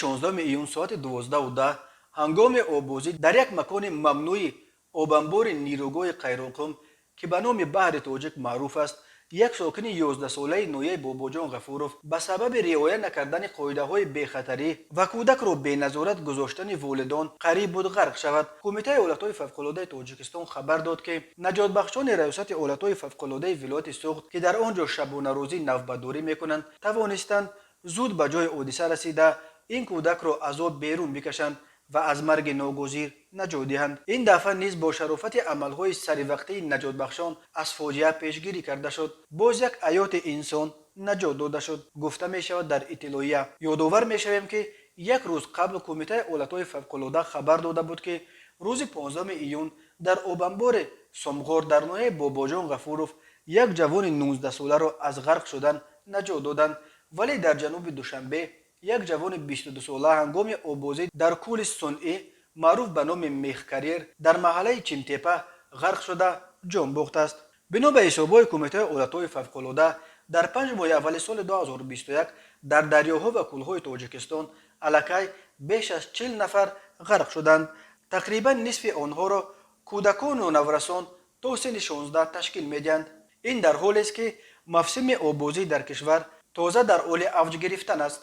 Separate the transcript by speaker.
Speaker 1: 16 июн соати 12:10 ҳангоми оббозӣ дар як макони мамнӯи обанбори нерӯгоҳи Қайроққум, ки ба номи Баҳри Тоҷик маъруф аст, як сокини 11-солаи ноҳияи Бобоҷон Ғафуров ба сабаби риоя накардани қоидаҳои бехатарӣ ва кӯдакро беназорат гузоштани волидон қариб буд ғарқ шавад. Кумитаи ҳолатҳои фавқулодаи Тоҷикистон хабар дод, ки наҷотбахшони Раёсати ҳолатҳои фавқулодаи вилояти Суғд, ки дар он ҷо шабонарӯзӣ навбатдорӣ мекунанд, тавонистанд зуд ба ҷои ҳодиса расида, ин кӯдакро аз об берун бикашанд ва аз марги ногузир наҷот диҳанд. Ин дафъа низ бо шарофати амалҳои саривақтии наҷотбахшон аз фоҷиа пешгирӣ карда шуд. Боз як ҳаёти инсон наҷот дода шуд, гуфта мешавад дар иттилоия. Ёдовар мешавем, ки як рӯз қабл Кумитаи ҳолатҳои фавқулода хабар дода буд, ки рӯзи 15 июн дар обанбори Сомғор дар ноҳияи Бобоҷон Ғафуров як ҷавони 19-соларо аз ғарқ шудан наҷот доданд. Вале дар ҷануби Душанбе як ҷавони 22-сола ҳангоми оббозӣ дар кӯли сунъӣ, маъруф ба номи Мехкарьер, дар маҳаллаи Чимтепа ғарқ шуда ҷон бохтааст. Бино ба ҳисобҳои Кумитаи ҳолатҳои фавқулода, дар 5 моҳи аввали соли 2021 дар дарёҳо ва кӯлҳои Тоҷикистон аллакай беш аз 40 нафар ғарқ шуданд. Тақрибан нисфи онҳоро кӯдакону наврасон то синни 16 ташкил медиҳанд. Ин дар ҳолест, ки мавсими оббозӣ дар кишвар тоза дар ҳоли авҷ гирифтан аст.